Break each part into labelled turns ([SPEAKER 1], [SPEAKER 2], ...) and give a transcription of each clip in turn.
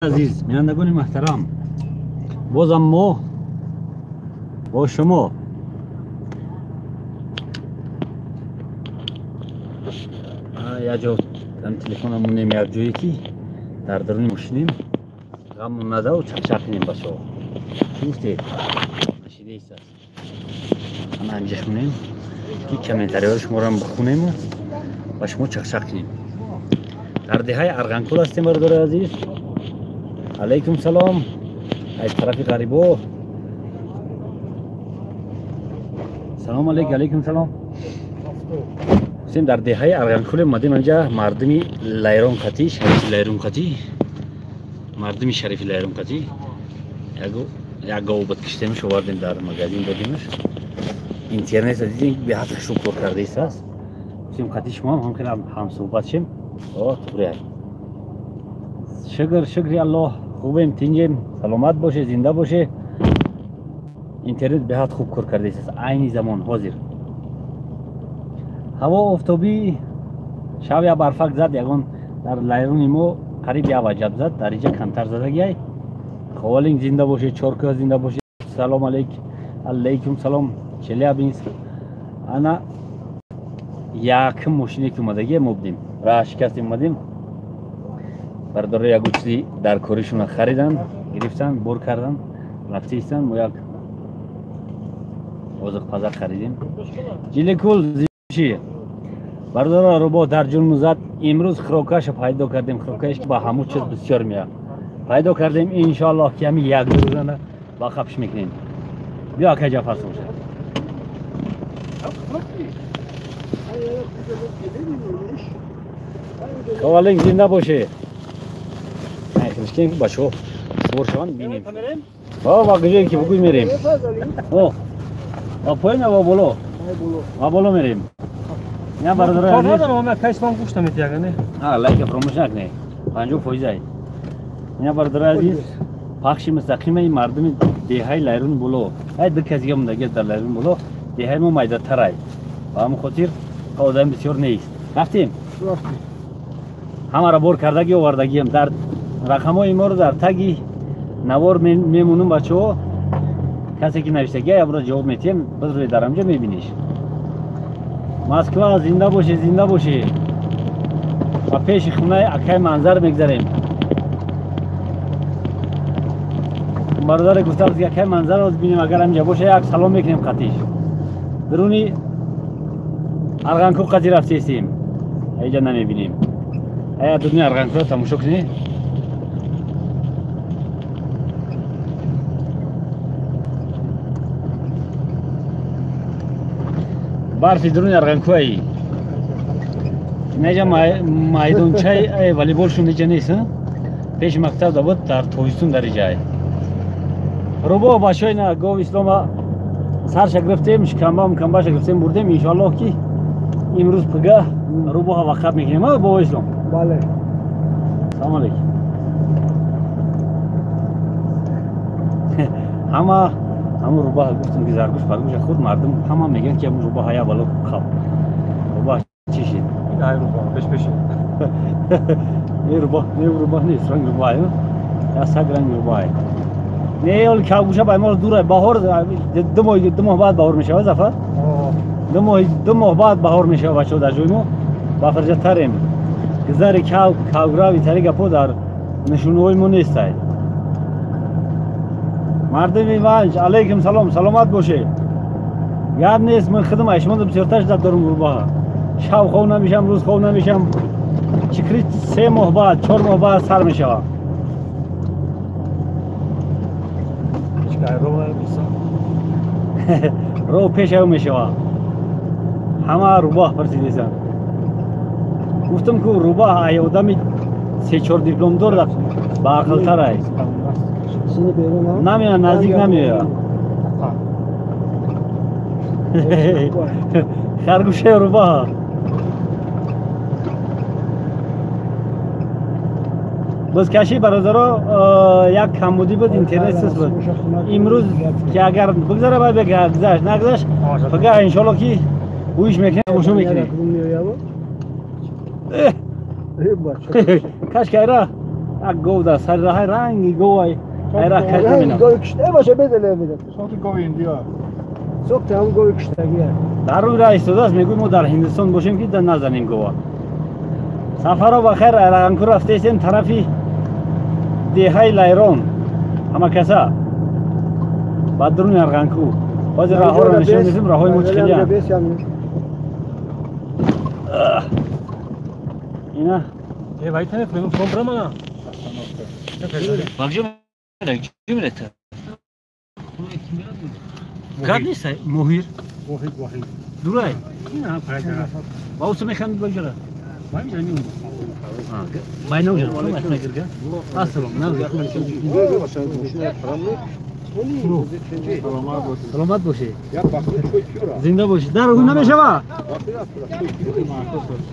[SPEAKER 1] Азиз, бинандагони муҳтарам, бозам мо бо шумо як ҷо телефонам монем, як ҷое ки дар даруни мошинем, ғаммон надаву чақчақ кунем. Бачаҳо, чӣ гуфтед? Нашидеист аст. Ана инҷаш монем ки комментариҳои шуморо бихонему ба шумо чақчақ кунем. Дар деҳаи Арғанкул ҳастем, бародари азиз. Алайкум салом аз тарафи ғарибо. Салом алейк, алейкум салом. Ҳастем дар деҳаи Арғанкул, омадем анҷа мардуми Лайронқатӣ, шарифи Лайронқатӣ, мардуми шарифи Лайронқатӣ. Як гов буд, киштемш, овардем, дар магазин додимаш. Интернет дидем, беҳад хушрӯ кор кардаист аст. Гуфтем қати шумо ҳам хеле ҳамсуҳбат шем. О, туғрияй. Шукр, шукри Аллоҳ, хубем, тинҷем, саломат боше, зинда боше. Интернет беҳад хуб кор кардаист аст айни замон. Ҳозир ҳаво офтобӣ, шаб як барфак зад, ягон дар Лайрони мо қариб як ваҷаб зад, дар инҷа камтар задагиай. Ховалинг зинда боше, Чоркӯҳ зинда боше. Салом алейк, алейкум салом, Челябинск. Ана якм мошине ки омадагия мо будем, раҳ шикастем, омадем. Бародаро ягон чизи дар коришона харидан, гирифтан, бор кардан, рафтаистан. Мо як озиқпазак харидем. Ҷилекул зиши бародаро, рӯбоҳ дар ҷунму зад. Имрӯз хирокаша пайдо кардем, хирокаеш ки ба ҳамун чиз бисёр меяд, пайдо кардем. Иншоаллоҳ ки ҳамин як ду рӯзана ба қапш мекунем. Биё, акай Ҷафар, соша ковалинг зинда боше. Хелишкем бачаҳо сувор шаванд, бинем. Ба куҷое ки бугӯй мерем. О, ба поён ё ба боло? Ба боло мерем. Я бародарои азиз, лайка фаромӯш накунед, 50% ай. Ина бародарои азиз, пахши мустақимаи мардуми деҳаи Лайрони боло. Ай ду кас дига мондагӣ дар Лайрони боло. Деҳаи мо майдатарай, ба ҳамин хотир одам бисёр нест. Рафтем, ҳамаро бор кардагӣ овардагиам. Дар рақамҳои моро дар таги навор мемонум, бачаҳо. Касе ки навиштагия, ябро ҷавоб метиҳем, биз рӯи дар ҳамҷо мебиниш. Москва зинда боше, зинда боше. Ба пеши хонаи акай Манзар мегзарем. Бародаре гуфта буд ки акай Манзарро бинем, агар ҳамҷа боше, як салом мекунем қатиш. Даруни Арғанкӯ қати рафтестем, инҷа намебинем. Ая дуруни Арғанкӯро тамошо кунед. Барфи дуруни Арғанкӯаи инҷа майдончаи волейболшон инҷа нест, пеши мактаб да буд, дар тобистон дар иҷай. Рӯбоҳ, бачаҳои, на гов ислома сарша гирифтем, шикамба мукамбаша гирифтем, бурдем. Иншоаллоҳ ки имрӯз пига рӯбоҳа вақат мекунем. Бобо Ислом,
[SPEAKER 2] бале.
[SPEAKER 1] Салом алейкум. Ҳама ҳамун рӯбоҳа гуфтам ки заргӯш баргӯша худ, мардум ҳама мегӯянд ки ҳамун рӯбоҳа як бало қаб рӯбоҳ чӣ шид?
[SPEAKER 2] Ай рӯбоҳ пеш-пеши.
[SPEAKER 1] Не, рӯбоҳ не, рӯбоҳ нест, ранги рӯбоҳ я саг ранги рӯбоҳ не. Оли кавгӯша ба мо дура. Баҳор 2 моҳ, 2 моҳ баъд баҳор мешавад, Зафар. 2 моҳ, 2 моҳ баъд баҳор мешавад, бачаҳо. Дар ҷои мо бафарҷатарем. Гузари кав, кавграви тари гапо дар нишонаҳои мо нестай. Мардуми Ванҷ, алейкум салом, саломат боше. Гап нест, ман худам ай шумо бисёртар шиддат дорум. Рӯбоҳа шаб хоб намешам, рӯз хоб намешам. Чикри 3 моҳ баъд, 4 моҳ баъд сар мешавад. Роҳ пешав мешавад. Ҳама рӯбоҳ пурсидесанд. Гуфтам ку рӯбоҳ ай одами се-чор дипломдор баақлтар ай. Намеяд, наздик намеояд. Харгӯшаи рӯбоҳ. Бузкашӣ, бародаро, як камбудӣ буд, интернет сис буд. Имрӯз ки агар бигзара, баъд гузашт, нагузашт, пага иншоалло ки гӯиш мекунем, тамошо мекунем. Кашкайра. Як гов дар сари раҳай ранги говай. Ай раҳ каш наминам.
[SPEAKER 2] Гови кишта баша безеле медад.
[SPEAKER 3] Соти гови Индия.
[SPEAKER 2] Сохти ҳам гови киштагия.
[SPEAKER 1] Дар рӯи раҳ истодааст, мегӯй мо дар Ҳиндустон бошем ки да назанем гова. Сафаро ба хайр Арғанкӯ рафтаистем тарафи деҳаи Лайрон. Ҳама каса ба дуруни Арғанкӯ. Ҳозир раҳҳоро нишон медиҳем, раҳҳои мо чӣ хелиянд. Ина гап нест, моҳир дурай. Ба усу механдид баҷара. Саломат бошед, зинда бошед. Дар ҳу намешава?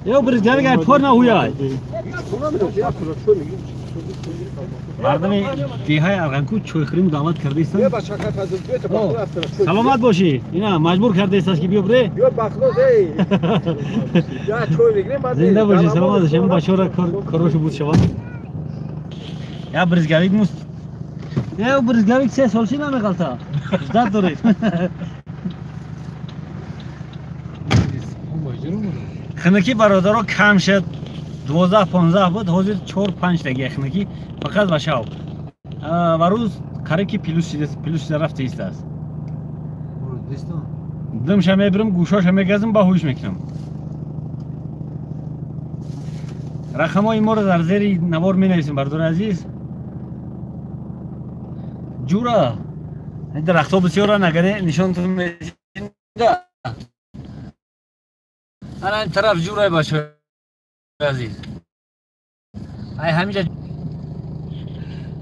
[SPEAKER 1] Ё бризгарик ай пор наҳуяй. Мардами деҳаи Арғанкӯ чойхӯриму даъват кардаистанд. Саломат бошӣ. Ина маҷбур кардаисташ ки биё бре. Зинда бошӣ, саломат бошӣ. Ҳам бачаҳора корошу буд шавад. Я бризгарик муст. Я бризгарик се сол чи намеғалта. Ждат доред. Хинаки бародаро кам шуд. 12-15 буд, ҳозир 4-5 таги хинаки фақат ва шав. Ва рӯз қариб ки плюс шуда рафта истааст. Димша мебирам, гӯшоша мегазам, ба ҳуш мекунам. Рақамҳои моро дар зери навор менависем, бародари азиз. Ҷура, дарахтҳо бисёранд, агар нишонтон медиҳем. Ана ин тараф ҷурай, бачаҳои азиз. Ай ҳамиҷа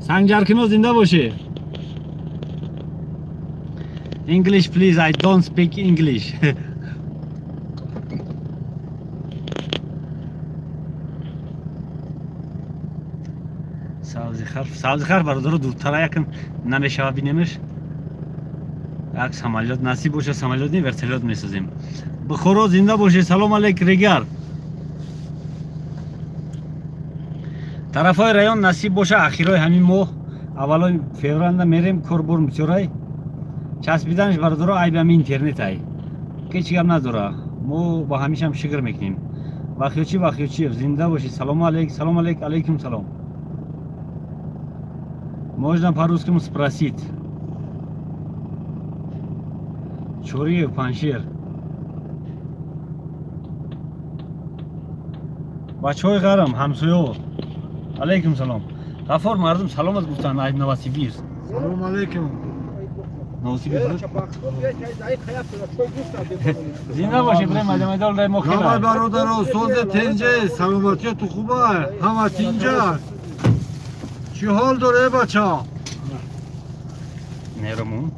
[SPEAKER 1] Санҷаркино зинда бошӣ. English please, I don't speak English. Сабзихар бародаро дуртара якм намешава бинемеш. Як самолёт насиб боша, самолёт не, вертолёт месозем. Бухоро зинда бошӣ. Салом алейк регар. Тарафҳои район насиб боша, ахирои ҳамин моҳ, аввалои февралда мерем, кор борм бисёрай. Часпиданаш бародаро айби ҳамин интернет ай. Ҳеҷ гап надора. Мо ба ҳамишам шукр мекунем. Вахёчи, Вахёчиев, зинда бошӣ. Салому алейк, салом алейк, алейкум салом. Можно по-русскому спросить. Чориев, Паншер. Бачаҳои ғарам, ҳамсоё. Алейкум салом. Ғафор, мардум саломат гуфтанд аз Новосибирск.
[SPEAKER 3] Салом алейкум.
[SPEAKER 1] Новосибирск. Зинда бошед, бре майдон дай мо хела.
[SPEAKER 3] Ҳама бародаро, созе тенҷе, саломатияту хуба, ҳама тинҷа. Чӣ ҳол доре бача?
[SPEAKER 1] Неромун.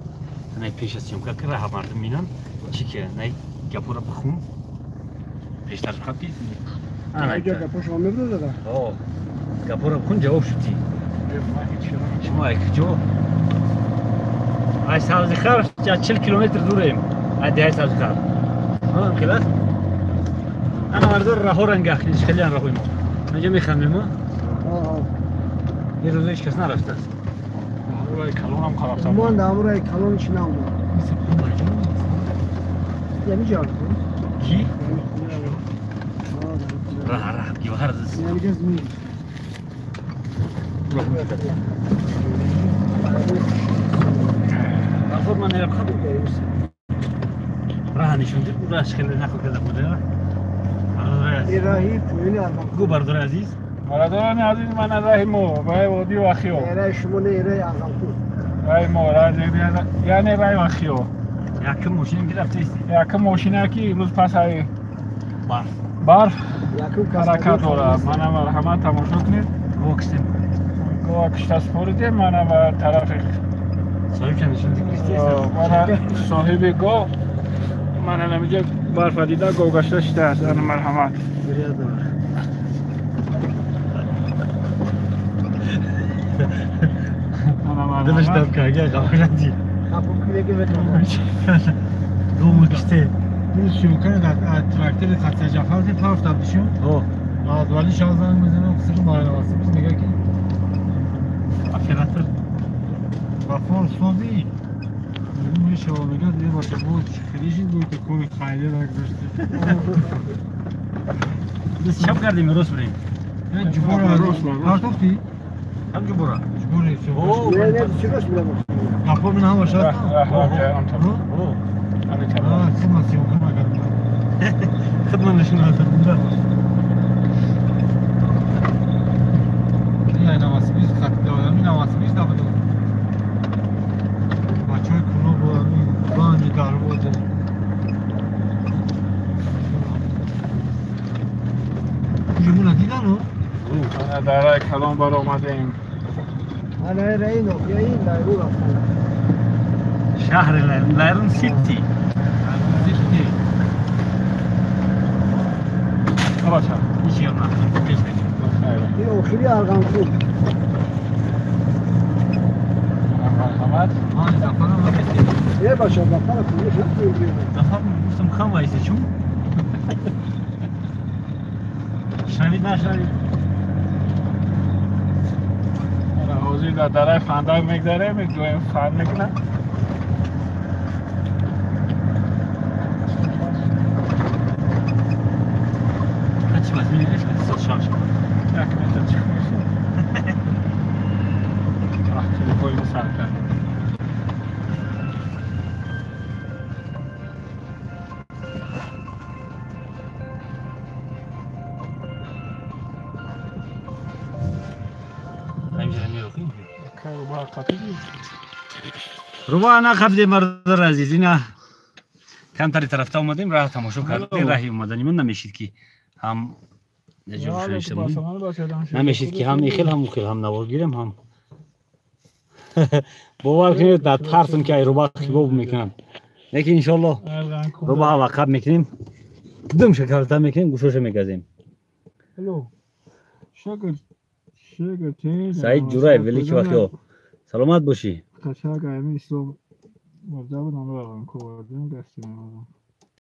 [SPEAKER 1] Най пеш аз съёмка ки раҳа мардум бинанд. Чӣ ки най гапора бихун. Пештар хапи. Гапора бихун ҷавоб шудӣ. Шумо ай куҷо? Ай Сабзихар 40 километр дурем. Ай деҳаи Сабзихар. Хелас? Ана мардор раҳо рангах, хелиан раҳои мо. Инҷа механдем мо? Ин рӯза ҳеҷ кас нарафтааст.
[SPEAKER 3] Калонам қарафтам.
[SPEAKER 2] Ман дар калон чӣ наомад. Яъне ҷон.
[SPEAKER 1] Ки? Раҳ раҳ гивҳар.
[SPEAKER 2] Яъне ҷаз ми.
[SPEAKER 1] Ғафур, ман нераб раҳ нишон дид, раҳ хеле нақл карда буда.
[SPEAKER 2] Раҳи поёни Арғанкӯ.
[SPEAKER 1] Гу бародари азиз.
[SPEAKER 3] Бародарони азиз, ман раҳи мо, раҳи водии Вахиё.
[SPEAKER 2] Раҳи шумо не, раҳи Арғанкӯ.
[SPEAKER 3] Раҳи мо, яъне раҳи Вахиё.
[SPEAKER 1] Якум мошине ки рафтаисти?
[SPEAKER 3] Якум мошине ки имрӯз пас ай
[SPEAKER 1] барф.
[SPEAKER 3] Барф ҳаракат дорад. Мана марҳамат тамошо кунед.
[SPEAKER 1] Гова киштем.
[SPEAKER 3] Гова кишта супоридем, мана ба тарафи
[SPEAKER 1] соҳиб чанд нишон дид?
[SPEAKER 3] Мана соҳиби гов, мана намиҷа барфа дида гов гашта шидааст. Ана марҳамат.
[SPEAKER 1] Дилаш дам кард, қафонади. Гов киште.
[SPEAKER 3] Трактори Хатсаҷафар ди пафта бишун. Аз вали шазан мезанам, сир Новосибирск мега ки
[SPEAKER 1] Оператор.
[SPEAKER 3] Ғаффор созӣ. Мешава мегӯяд е бача бо хелиши буд ки кори хайре нагузошти.
[SPEAKER 1] Дас чап кардем рост бурем.
[SPEAKER 3] Ҷубора партофтӣ?
[SPEAKER 1] Ҳам ҷубора.
[SPEAKER 3] Ҷубори
[SPEAKER 2] Не, не, чӣ рост бурем?
[SPEAKER 3] Ғаффор мин ҳамаш ҳаст?
[SPEAKER 1] Хидмат нишон додам.
[SPEAKER 4] Дараи калон баромадем.
[SPEAKER 1] Шаҳри Лайрон Сити.
[SPEAKER 2] Охири Арғанкӯл.
[SPEAKER 4] Марҳамат.
[SPEAKER 2] Е бача, зафара
[SPEAKER 1] Зафар гуфтам хам вайса чун? Шунавид нашунавид?
[SPEAKER 4] Ҳозир дар дараи Фандак мегзарем, дуем фан мекунам. Як метр чиқ мешид. Телефони сар кард.
[SPEAKER 1] Рӯба нақабдем бародар азиз, ина камтари тарафта омадем, раҳ тамошо кардем, раҳи омаданимон намешид ки ҳам намешид ки ҳам ихел ҳам ухел ҳам навор гирем ҳам бовар кунед дар тарсам ки ай рӯба хибоб мекунанд, лекин иншоаллоҳ рӯба вақаб мекунем, дум шакарта мекунем, гӯшоша мегазем. Саид Ҷураев, велики вақио, саломат бошӣ.